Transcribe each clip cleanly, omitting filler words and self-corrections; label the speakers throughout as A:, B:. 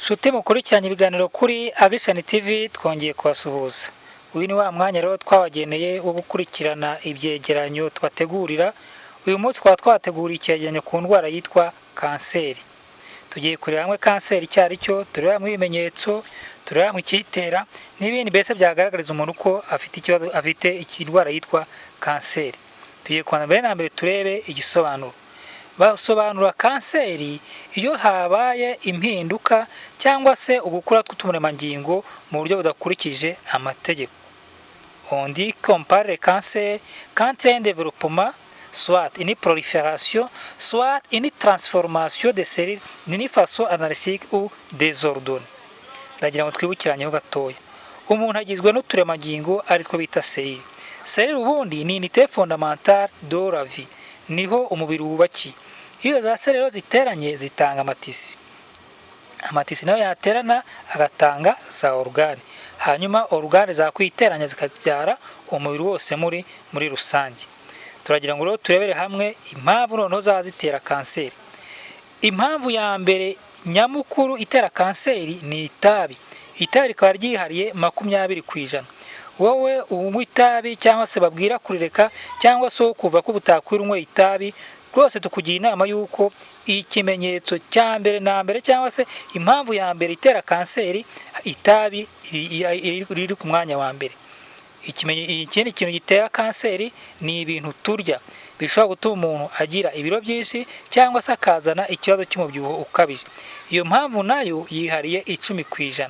A: Nshuti mukurikiranye ibiganiro kuri Action TV, twongeye kubasuhuza. Uyu ni wa mwanya rero twabageneye wo gukurikirana ibyegeranyo tubategurira. Uyu munsi twaba twateguriye icyegeranyo ku ndwara yitwa kanseri. Tugiye kureba hamwe kanseri icyo ari cyo, turebe hamwe ibimenyetso, turebe hamwe icyitera n'ibindi mbese byagaragariza umuntu ko afite ikibazo, afite indwara yitwa kanseri. Tugiye kubanza mbere na mbere turebe igisobanuro. Basobanura kanseri iyo habaye impinduka cyangwa se ugukura tw'uturemangingo mu buryo budakurikije amategeko. On dit qu'on parle de cancer quand il y a un développement, soit une prolifération, soit une transformation des cellules d'une façon anarchique ou désordonnée. Ndagira ngo twibukiranyeho gatoya. Umuntu agizwe n'uturemangingo ari two bita cellule. Cellule ubundi ni unité fondamentale de la vie. Niho umubiri wubakiye. Iyo za cellule ziteranye zitanga amatissus. Amatissus nayo yaterana agatanga za organes. Hanyuma organes zakwiteranya zikabyara umubiri wose muri rusange. Turagira ngo rero turebere hamwe impamvu noneho zaba zitera kanseri. Impamvu ya mbere nyamukuru itera kanseri ni itabi. Itabi rikaba ryihariye 20%. Wowe unywa itabi cyangwa se babwira kurireka cyangwa se wowe kuva ko utakwira unywa itabi, rwose tukugira inama y'uko ikimenyetso cya mbere na mbere cyangwa se impamvu ya mbere itera kanseri, itabi riri ku mwanya wa mbere. Ikindi kintu gitera kanseri ni ibintu turya bishobora gutuma umuntu agira ibiro byinshi cyangwa se akazana ikibazo cy'umubyibuho ukabije. Iyo mpamvu nayo yihariye 10%.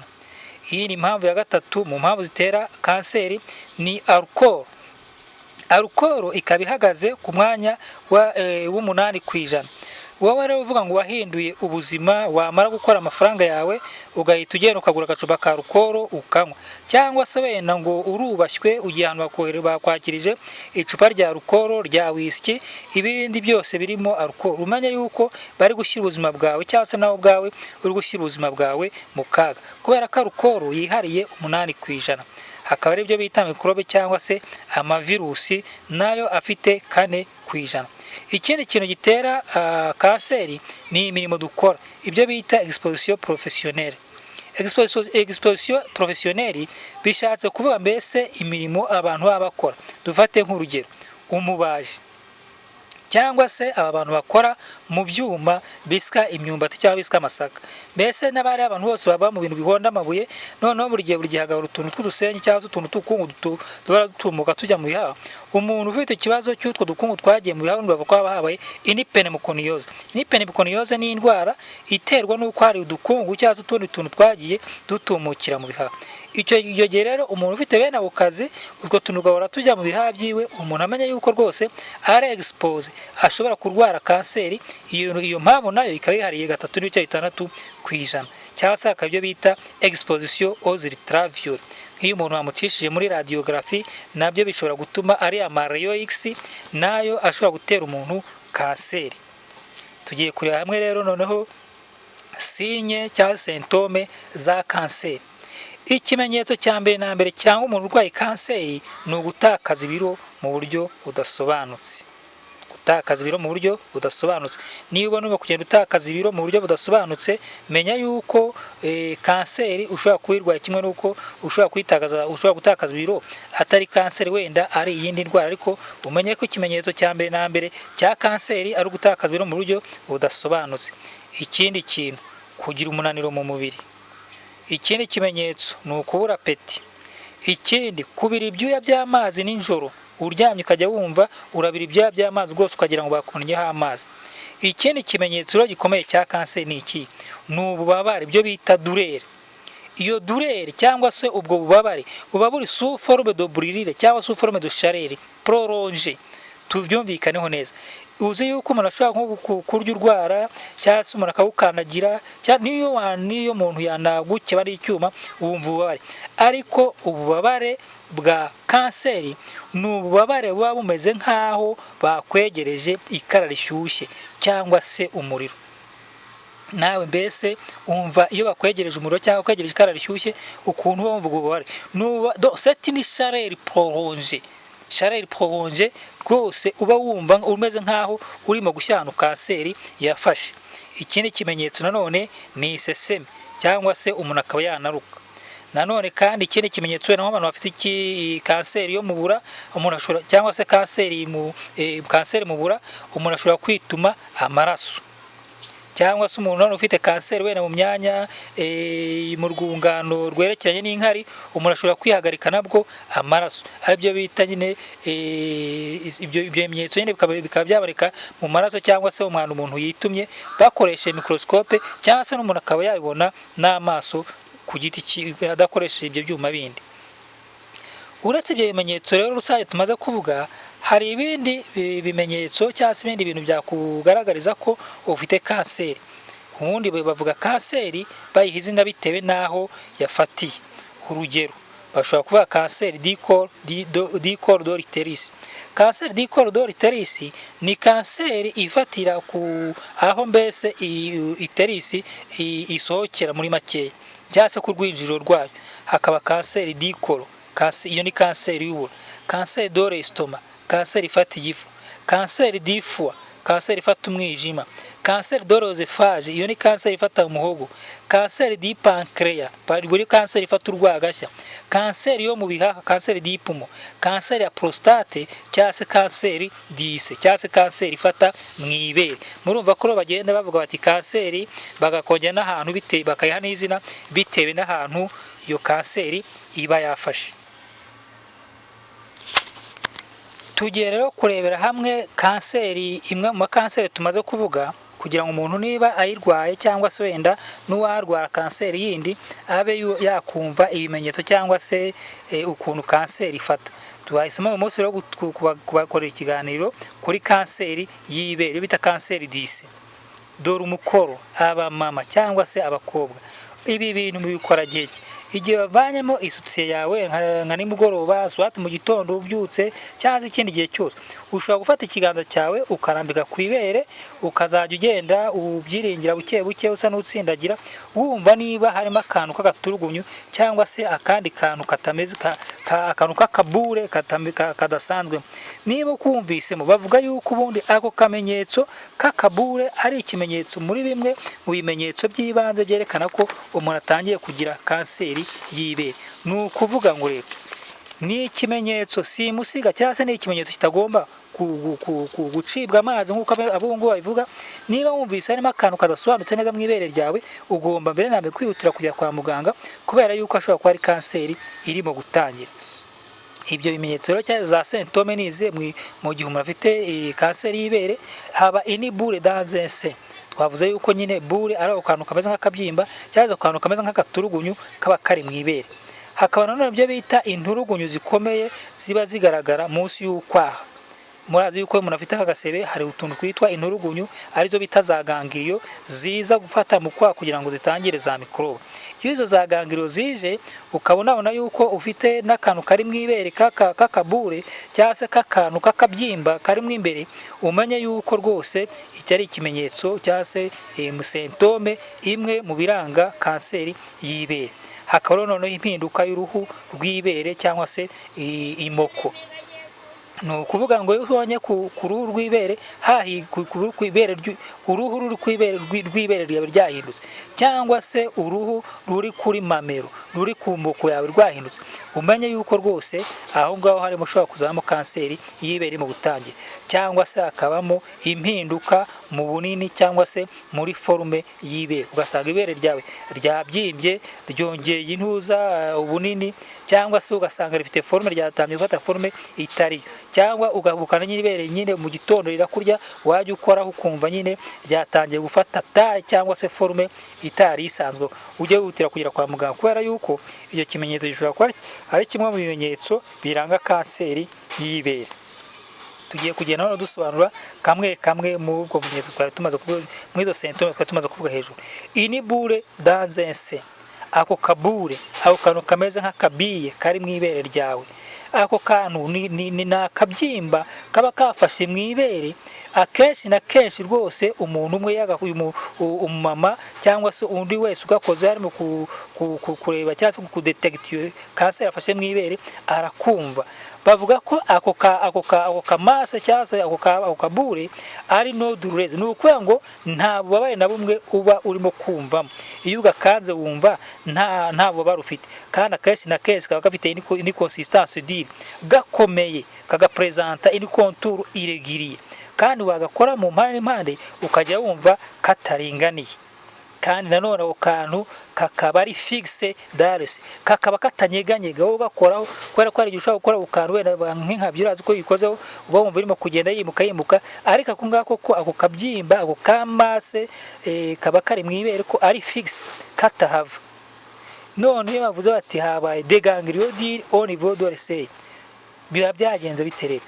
A: Iyi ni impamvu ya gatatu mu mpamvu zitera kanseri, ni alcool. Alcool ikaba ihagaze ku mwanya w'8%. Wowe rero uvuga ngo wahinduye ubuzima, wamara gukora amafaranga yawe ugahita ugenda ukagura agacupa ka alcool ukanywa, cyangwa se wenda ngo urubashywe, ugiye ahantu bakwakirije icupa rya alcool, rya whisky, ibindi byose birimo alcool, umenye yuko bari gushyira ubuzima bwawe cyangwa se nawe ubwawe uri gushyira ubuzima bwawe mu kaga, kubera ko alcool yihariye 8%. Hakaba ari byo bita mikorobe cyangwa se amavirusi, nayo afite 4%. Ikindi kintu gitera kanseri ni imirimo dukora, ibyo bita exposition professionnelle. Exposition professionnelle bishatse kuvuga mbese imirimo abantu baba bakora. Dufate nk'urugero umubaji, cyangwa se aba bantu bakora mu byuma bisya imyumbati cyangwa bisya amasaka, mbese n'abari abantu bose baba mu bintu bihonda amabuye. Noneho buri gihe hagahora utuntu tw'udusenyi cyangwa se utuntu tw'udukungu duhora dutumuka tujya mu bihaha. Umuntu ufite ikibazo cy'utwo dukungu twagiye mu bihaha, bavuga ko haba habaye une pneumoconiose. Une pneumoconiose ni indwara iterwa n'uko hari udukungu cyangwa se utundi tuntu twagiye dutumukira mu bihaha. Icyo gihe rero umuntu ufite bene ako kazi, utwo tuntu tugahora tujya mu bihaha byiwe, umuntu amenya yuko rwose ari exposé, ashobora kurwara kanseri. Iyo mpamvu nayo ikaba yihariye 3.6%. Cyangwa se hakaba ibyo bita exposition aux ultraviolets. Nk'iyo umuntu bamucishije muri radiographie, nabyo bishobora gutuma ari ama rayons X, nayo ashobora gutera umuntu kanseri. Tugiye kureba hamwe rero noneho signes cyangwa symptômes za kanseri. Ikimenyetso cya mbere na mbere cyangwa umuntu urwaye kanseri ni ugutakaza ibiro mu buryo budasobanutse. Gutakaza ibiro mu buryo budasobanutse, niba ubona urimo kugenda utakaza ibiro mu buryo budasobanutse, menya yuko kanseri ushobora kuyirwara, kimwe n'uko ushobora kuyitakaza, ushobora gutakaza ibiro atari kanseri, wenda ari iyindi ndwara. Ariko umenye ko ikimenyetso cya mbere na mbere cya kanseri ari ugutakaza ibiro mu buryo budasobanutse. Ikindi kintu, kugira umunaniro mu mubiri. Ikindi kimenyetso ni ukubura appétit. Ikindi, kubira ibyuya by'amazi nijoro, uryamye ukajya wumva urabira ibyuya by'amazi rwose, ukagira ngo bakunnyeho amazi. Ikindi kimenyetso rero gikomeye cya kanseri ni iki? Ni ububabare, ibyo bita douleur. Iyo douleur cyangwa se ubwo bubabare buba buri sous forme de brûlure cyangwa sous forme de chaleur prolongée. Tubyumvikaneho neza. Uzi yuko umuntu ashobora nko kurya urwara, cyangwa se umuntu akawukandagira, niyo umuntu yanagukeba ari icyuma, wumva ububabare. Ariko ububabare bwa kanseri ni ububabare buba bumeze nk'aho bakwegereje ikara rishyushye cyangwa se umuriro. Nawe mbese umva iyo bakwegereje umuriro cyangwa bakwegereje ikara rishyushye, ukuntu uba wumva ubwo bubabare. C'est une chaleur prolongée, chaleur prolongée rwose, uba wumva umeze nk'aho urimo gushya ahantu kanseri yafashe. Ikindi kimenyetso nanone ni iseseme. cyangwa se umuntu akaba yanaruka. Nanone kandi ikindi kimenyetso, wenda nk'abantu bafite kanseri yo mu bura, umuntu ashobora, cyangwa se kanseri mu bura, umuntu ashobora kwituma amaraso. Cyangwa se umuntu nanone ufite kanseri wenda mu myanya mu rwungano rwerekeranye n'inkari, umuntu ashobora kwihagarika nabwo amaraso, aribyo bita nyine ibyo bimenyetso nyine bikaba byaboneka mu maraso cyangwa se umwanda umuntu yitumye bakoresheje microscope, cyangwa se n'umuntu akaba yabibona n'amaso ku giti adakoresheje ibyo byuma bindi. Uretse ibyo bimenyetso rero rusange tumaze kuvuga, hari ibindi bimenyetso cyangwa se ibindi bintu byakugaragariza ko ufite kanseri. Ubundi bavuga kanseri bayiha izina bitewe n'aho yafatiye. Urugero, bashobora kuvuga kanseri du col de l'utérus. Kanseri du col de l'utérus ni kanseri ifatira ku aho mbese utérus isohokera muri makeya, cyangwa se ku rwinjiriro rwayo. Hakaba kanseri du côlon, iyo ni kanseri y'ubura. Kanseri de l'estomac, kanseri ifata igifu. Kanseri du foie, kanseri ifata umwijima. Kanseri de l'œsophage, iyo ni kanseri ifata umuhogo. Kanseri du pancréas, buri kanseri ifata urwagashya. Kanseri yo mu bihaha, kanseri du poumon, kanseri ya prostate, cyangwa se kanseri du sein, cyangwa se kanseri ifata mu ibere. Murumva ko bagenda bavuga bati kanseri, bagakongera n'ahantu bitewe, bakayiha n'izina bitewe n'ahantu iyo kanseri iba yafashe. Tugiye rero kurebera hamwe kanseri, imwe mu makanseri tumaze kuvuga, kugira ngo umuntu niba ayirwaye cyangwa se wenda n'uwarwara kanseri yindi abe yakumva ibimenyetso cyangwa se ukuntu kanseri ifata. Twahisemo uyu munsi rero kubakorera ikiganiro kuri kanseri y'ibere bita kanseri du sein. Dore umukoro abamama cyangwa se abakobwa, ibi bintu mubikora gihe ki? Igihe bavanyemo isutiye yawe nka nimugoroba, soit mu gitondo ubyutse, cyangwa se ikindi gihe cyose, ushobora gufata ikiganza cyawe ukarambika ku ibere, ukazajya ugenda ubyiringira buke buke, usa n'utsindagira, wumva niba harimo akantu k'agaturugunyu cyangwa se akandi kantu katameze, akantu k'akabure kadasanzwe. Niba ukumvisemo, bavuga yuko ubundi ako kamenyetso k'akabure ari ikimenyetso muri bimwe mu bimenyetso by'ibanze byerekana ko umuntu atangiye kugira kanseri y'ibere. Ni ukuvuga ngo rero ni ikimenyetso simusiga, cyangwa se ni ikimenyetso kitagomba gucibwa amazi nk'uko abungu babivuga. Niba wumvise harimo akantu kadasobanutse neza mu ibere ryawe, ugomba mbere na mbere kwihutira kujya kwa muganga, kubera yuko ashobora kuba ari kanseri irimo gutangira. Ibyo bimenyetso rero cyangwa za symptômes ni izihe mu gihe umuntu afite kanseri y'ibere? Haba une boule dans un sein. Twavuze yuko nyine boule ari ako kantu kameze nk'akabyimba cyangwa ako kantu kameze nk'akaturugunyu kaba kari mu ibere. Hakaba nanone ibyo bita inturugunyu zikomeye ziba zigaragara munsi y'ukwaha. Murazi yuko iyo umuntu afite agasebe hari utuntu twitwa inturugunyu, arizo bita za ganglions, ziza gufata mu kwaha kugira ngo zitangire za mikorobe. Iyo izo za ganglions zije, ukaba unabona yuko ufite n'akantu kari mu ibere k'akabure cyangwa se k'akantu k'akabyimba kari mu imbere, umenye yuko rwose iki ari ikimenyetso cyangwa se symptôme imwe mu biranga kanseri y'ibere. Hakaba noneho impinduka y'uruhu rw'ibere cyangwa se imoko. Ni ukuvuga ngo iyo ubonye ku ruhu rw'ibere hahi ku ibere, uruhu ruri ku ibere rw'ibere ryawe ryahindutse, cyangwa se uruhu ruri kuri mamelle, ruri ku mboko yawe rwahindutse, umenye yuko rwose aho ngaho harimo ushobora kuzamo kanseri y'ibere mu gutangira, cyangwa se hakabamo impinduka mu bunini cyangwa se muri forme y'ibere, ugasanga ibere ryawe ryabyimbye, ryongeye intuza ubunini, cyangwa se ugasanga rifite forme, ryatangiye gufata forme itari, cyangwa ugahubukana nyine nyine mu gitondo rirakurya, wajya ukoraho ukumva nyine ryatangiye gufata taille cyangwa se forme itari isanzwe. Ujye wihutira kugera kwa muganga, kubera yuko icyo kimenyetso gishobora kuba ari kimwe mu bimenyetso biranga kanseri y'ibere. Tugiye kugenda noneho dusobanura kamwe kamwe mu ubwo bumenyetso twari tumaze kuvuga, muri izo symptômes twari tumaze kuvuga hejuru. Une boule dans un sein, ako kabure, ako kantu kameze nk'akabiye kari mu ibere ryawe, ako kantu ni akabyimba kaba kafashe mu ibere. Akenshi na kenshi rwose umuntu umwe yaga umumama cyangwa se undi wese ugakoze harimo kureba cyangwa se kudetegita iyo kanseri afashe mu ibere, arakumva. Bavuga ko ako ka masse cyangwa se ako kabure ari non douloureuse. Ni ukuvuga ngo nta bubabare na bumwe uba urimo kumvamo. Iyo ugakanze wumva nta bubabare ufite, kandi akenshi na kenshi kaba gafite une consistance dure, gakomeye, kagapresenta une contour irrégulier, kandi wagakora mu mpande n'impande ukajya wumva kataringaniye. Kandi nanone ako kantu kakaba ari fixe darese, kakaba katanyeganyega wowe ugakoraho, kubera ko hari igihe ushobora gukora ako kantu wenda nk'inkabyi, urazi ko uyikozeho uba wumva irimo kugenda yimuka yimuka. Ariko ako ngako ko ako kabyimba, ako ka masse kaba kari mu ibere, ko ari fixe, katahava. None iyo bavuze bati habaye des ganglions durs au niveau de l'aisselle, biba byagenze bite rero?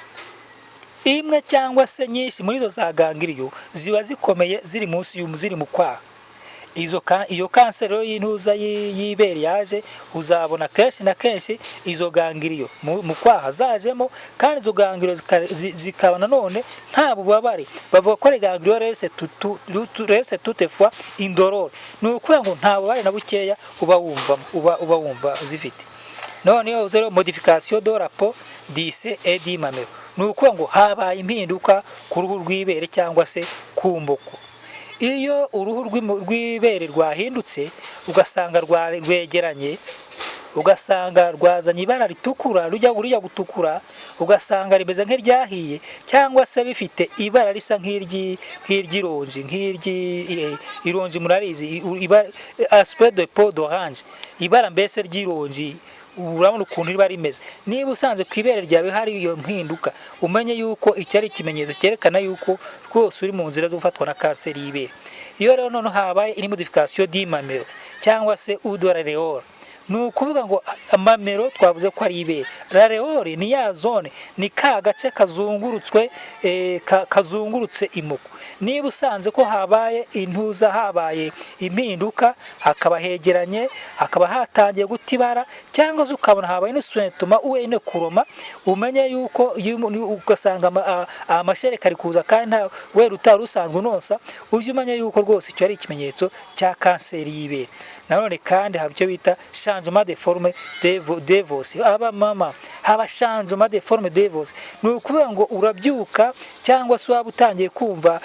A: Imwe cyangwa se nyinshi muri izo za ganglions ziba zikomeye, ziri munsi ziri mu kwaha. Iyo kanseri rero y'intuza y'ibere yaje, uzabona kenshi na kenshi izo ganglions mu kwaha zajemo, kandi izo ganglions zikaba nanone nta bubabare. Bavuga ko ganglions restent toutefois indolores. Ni ukuvuga ngo nta bubabare na bukeya uba wumva zifite. None iyo bavuze rero modification de la peau du sein et du mamelon, ni ukuvuga ngo habaye impinduka ku ruhu rw'ibere cyangwa se ku mboko. Iyo uruhu rw'ibere rwahindutse, ugasanga rwegeranye, ugasanga rwazanye ibara ritukura, rujya gutukura, ugasanga rimeze nk'iryahiye, cyangwa se bifite ibara risa nk'iry'ironji, nk'iry'ironji murarizi, aspect de peau d'orange, ibara mbese ry'ironji, urabona ukuntu riba rimeze. Niba usanze ku ibere ryawe hari iyo mpinduka, umenye yuko icyo ari ikimenyetso cyerekana yuko rwose uri mu nzira zo gufatwa na kanseri y'ibere. Iyo rero noneho habaye une modification du mamelon cyangwa se ou de l'aréole, ni ukuvuga ngo mamelon twavuze ko ari ibere, l'aréole ni ya zone, ni ka gace kazungurutswe kazungurutse imoko. Niba usanze ko habaye intuza, habaye impinduka, hakaba hegeranye, hakaba hatangiye guta ibara, cyangwa se ukabona habaye n'isuentoma uwe kuroma, umenye yuko ugasanga amashereka ari kuza kandi nta wera utari usanzwe unonsa, ujye umenya yuko rwose icyo ari ikimenyetso cya kanseri y'ibere. Nanone kandi hari icyo bita changement de forme de vos seins. Aba mama, haba changement de forme de vos seins. Ni ukuvuga ngo urabyuka cyangwa se waba utangiye kumva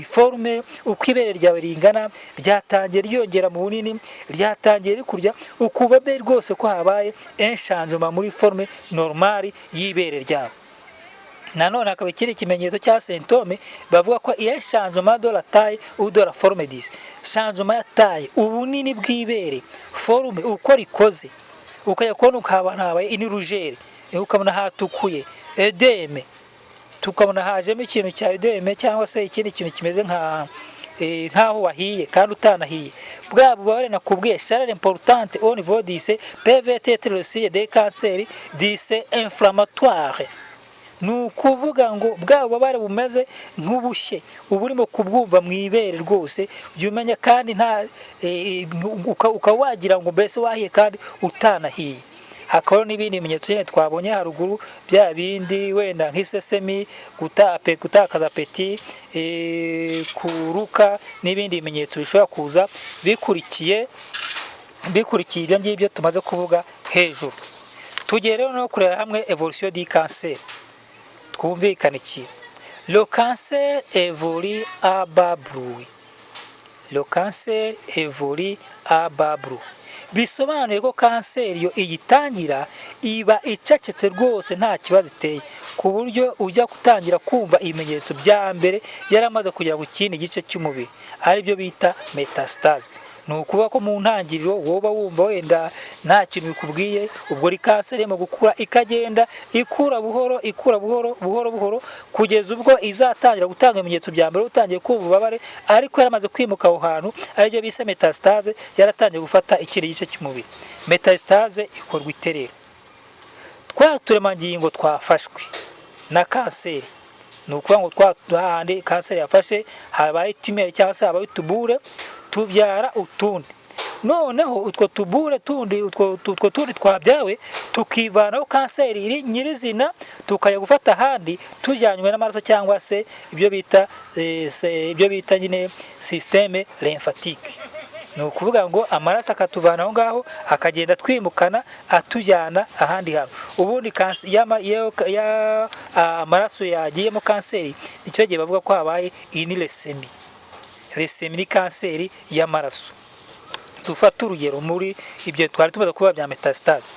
A: forme uko ibere ryawe ringana ryatangiye ryongera mu bunini, ryatangiye rikurya, ukumva mbe rwose ko habaye un changement muri forme normale y'ibere ryawe. Nanone hakaba ikindi kimenyetso cya symptôme bavuga ko iyo changement de la taille ou de la forme du sein, changement ya taille, ubunini bw'ibere, forme uko rikoze, ukajya kubona ukabona habaye une rougeur, ukabona hatukuye, œdème, tukabona hajemo ikintu cya œdème cyangwa se ikindi kintu kimeze nka nkaho wahiye kandi utanahiye. Bwa bubabare nakubwiye, chaleur importante au niveau du sein, peuvent être le signe de cancer du sein inflammatoire. Ni ukuvuga ngo bwa bubabare bumeze nk'ubushye uba urimo kubwumva mu ibere rwose, ujya umenya kandi nta ukaba wagira ngo mbese wahiye kandi utanahiye. Hakabaho n'ibindi bimenyetso nyine twabonye haruguru, bya bindi wenda nk'isesemi, gutakaza appétit, kuruka n'ibindi bimenyetso bishobora kuza bikurikiye ibyo ngibyo tumaze kuvuga hejuru. Tugiye rero no kureba hamwe évolution du cancer. Twumvikane iki: le cancer évolue à bas bruit. Le cancer évolue à bas bruit bisobanuye ko kanseri iyo iyitangira iba icecetse rwose, nta kibazo iteye, ku buryo ujya gutangira kumva ibimenyetso bya mbere yaramaze kugera ku kindi gice cy'umubiri, aribyo bita métastase. Ni ukuvuga ko mu ntangiriro woba wumva wenda nta kintu bikubwiye, ubwo ari kanseri irimo gukura, ikagenda ikura buhoro, ikura buhoro buhoro buhoro, kugeza ubwo izatangira gutanga ibimenyetso bya mbere, utangiye kumva ububabare, ariko yaramaze kwimuka aho hantu, aribyo bise métastase, yaratangiye gufata ikindi gice cy'umubiri. Métastase ikorwa iterera twa turemangingo twafashwe na kanseri. Ni ukuvuga ngo twa hahandi kanseri yafashe, habaye tumeur cyangwa se habaye utubure, tubyara utundi. Noneho utwo tubure tundi, utwo tundi twabyawe, tukivanaho kanseri iri nyirizina, tukajya gufata ahandi tujyanywe n'amaraso cyangwa se ibyo bita nyine système lymphatique. Ni ukuvuga ngo amaraso akatuvana aho ngaho, akagenda twimukana, atujyana ahandi hantu. Ubundi amaraso yagiyemo kanseri, nicyo gihe bavuga ko habaye iyi ni leucémie. Leucémie ni kanseri y'amaraso. Dufate urugero muri ibyo twari tumaze kuvuga bya métastase.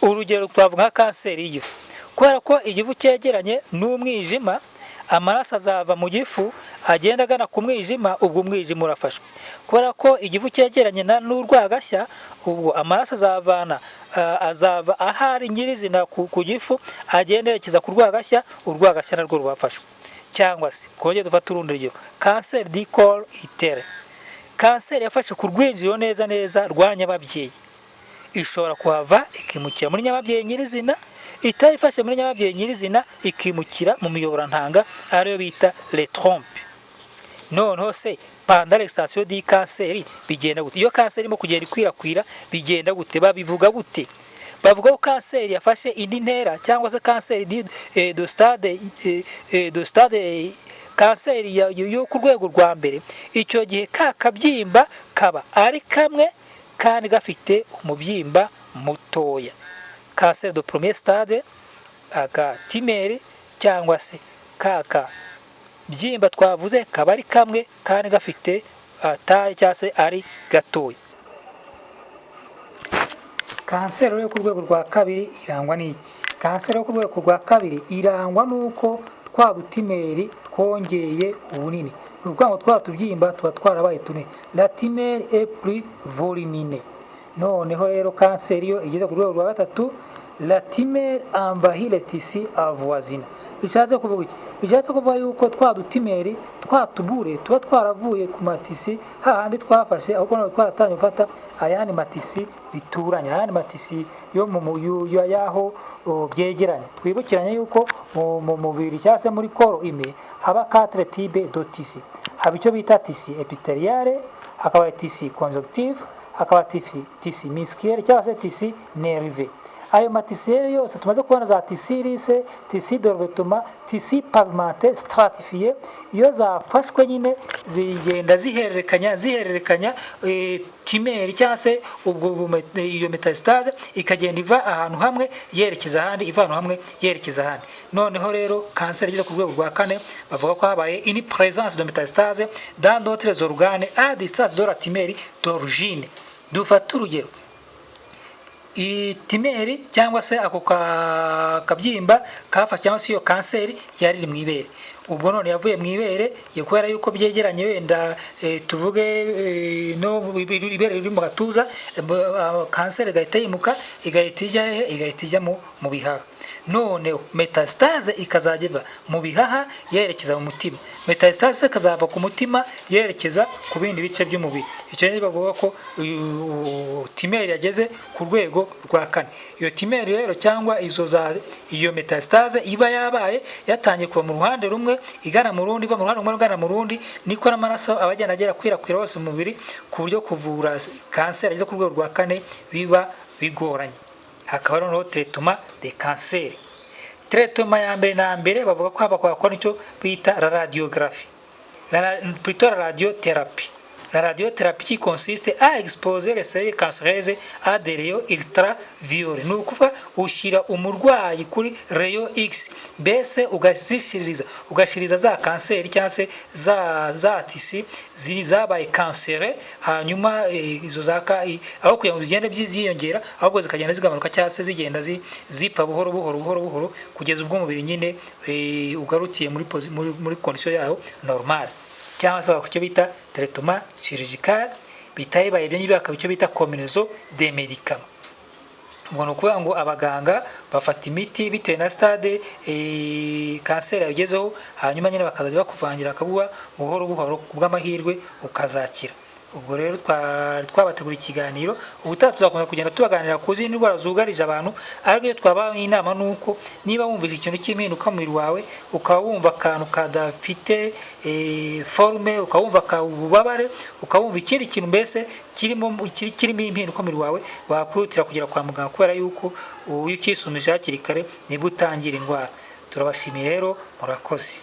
A: Urugero twavuga nka kanseri y'igifu. Kubera ko igifu cyegeranye n'umwijima, amaraso azava mu gifu agenda agana ku mwijima, ubwo umwijima urafashwe. Kubera ko igifu cyegeranye n'urwagashya, ubwo amaraso azava ahari nyirizina ku gifu, agenda yerekeza ku rwagashya, urwagashya narwo rubafashwe. Cyangwa se twongere dufate urundi rugero, cancer du col utérin. Kanseri yafashe ku rwinjiriro neza neza rwa nyababyeyi, ishobora kuhava ikimukira muri nyababyeyi nyirizina. Itayifashe muri nyababyeyi nyirizina, ikimukira mu miyoborantanga, ariyo bita les trompes. Noneho se pendant l'extension du cancer bigenda gute? Iyo kanseri irimo kugenda ikwirakwira bigenda gute? Babivuga gute? Bavuga ko kanseri yafashe indi ntera, cyangwa se kanseri de stade, kanseri yo ku rwego rwa mbere. Icyo gihe ka kabyimba kaba ari kamwe kandi gafite umubyimba mutoya. Cancer de premier stade, aga tumeur cyangwa se ka kabyimba twavuze kaba ari kamwe kandi gafite taille cyangwa se ari gatoya. Kanseri yo ku rwego rwa kabiri irangwa n'iki? Kanseri yo ku rwego rwa kabiri irangwa n'uko twa dutumeur twongeye ubunini. Ni ukuvuga ngo twa tubyimba tuba twarabaye tunini, la tumeur est plus volumineuse. Noneho rero kanseri yo igeze ku rwego rwa gatatu, la tumeur envahit les tissus avoisinants. Bishatse kuvuga iki? Bishatse kuvuga yuko twa dutumeur, twa tubure tuba twaravuye ku matissus hahandi twafashe, ahubwo noneho twaratangiye gufata ayandi matissus bituranye, ayandi matissus yo mu y'aho byegeranye. Twibukiranye yuko mu mubiri cyangwa se muri corps humain haba quatre types de tissus. Haba icyo bita tissu épithélial, hakaba tissu conjonctif, hakaba tissu musculaire cyangwa se tissu nerveux. Ayo matissus rero yose tumaze kubona, za tissu lisse, tissu de revêtement, tissu pavimenté stratifié, iyo zafashwe nyine zigenda zihererekanya tumeur, cyangwa se ubwo iyo métastase ikagenda iva ahantu hamwe yerekeza ahandi, iva ahantu hamwe yerekeza ahandi. Noneho rero kanseri igeze ku rwego rwa kane, bavuga ko habaye une présence de métastase dans d'autres organes à distance de la tumeur d'origine. Dufate urugero, itumeur cyangwa se ako kabyimba kafashe, cyangwa se iyo kanseri yari iri mu ibere, ubwo none yavuye mu ibere, kubera yuko byegeranye, wenda tuvuge no ibere riri mu gatuza, kanseri igahita yimuka, igahita ijya hehe? Igahita ijya mu bihaha. None métastase ikazajya iva mu bihaha yerekeza mu mutima, métastase ikazava ku mutima yerekeza ku bindi bice by'umubiri. Icyo ni bavuga ko tumeur yageze ku rwego rwa kane. Iyo tumeur rero cyangwa izo za iyo métastase iba yabaye yatangiye kuva mu ruhande rumwe igana mu rundi, iva mu ruhande rumwe igana mu rundi, niko n'amaraso aba agenda agera kwirakwira hose mu mubiri, ku buryo kuvura kanseri ageze ku rwego rwa kane biba bigoranye. Hakaba noneho traitement de cancer. Traitement ya mbere na mbere, bavuga ko haba kwakora icyo bita la radiographie, plutôt la radiothérapie. La radiothérapie qui consiste à exposer les cellules cancéreuses à des rayons ultraviolets. Ni ukuvuga ushyira umurwayi kuri rayon X, mbese ugazishiririza, ugashiriza za kanseri cyangwa se za tissus zabaye kanseri. Hanyuma izo za aho kugira ngo zigende byiyongera, ahubwo zikagenda zigabanuka cyangwa se zigenda zipfa buhoro buhoro buhoro buhoro, kugeza ubwo umubiri nyine ugarukiye muri condition yawo normale. Cyangwa se bakora icyo bita traitement chirurgical. Bitaye ibyo ngibyo, bakaba icyo bita combinaison des médicaments. Ubwo ni ukuvuga ngo abaganga bafata imiti bitewe na stade kanseri yagezeho, hanyuma nyine bakazajya bakuvangira, bakaguha buhoro buhoro, ku bw'amahirwe ukazakira. Ubwo rero twari twabategura ikiganiro. Ubutaha tuzakomeza kugenda tubaganira ku zindi ndwara zugarije abantu. Ariko iyo twabaha inama ni uko niba wumvise ikintu cy'impinduka mu mubiri wawe, ukaba wumva akantu kadafite forme, ukaba wumva ububabare, ukaba wumva ikindi kintu mbese kirimo impinduka mu mubiri wawe, wakwihutira kugera kwa muganga, kubera yuko iyo ukisuzumisha hakiri kare nibwo utangira indwara. Turabashimiye rero, murakoze.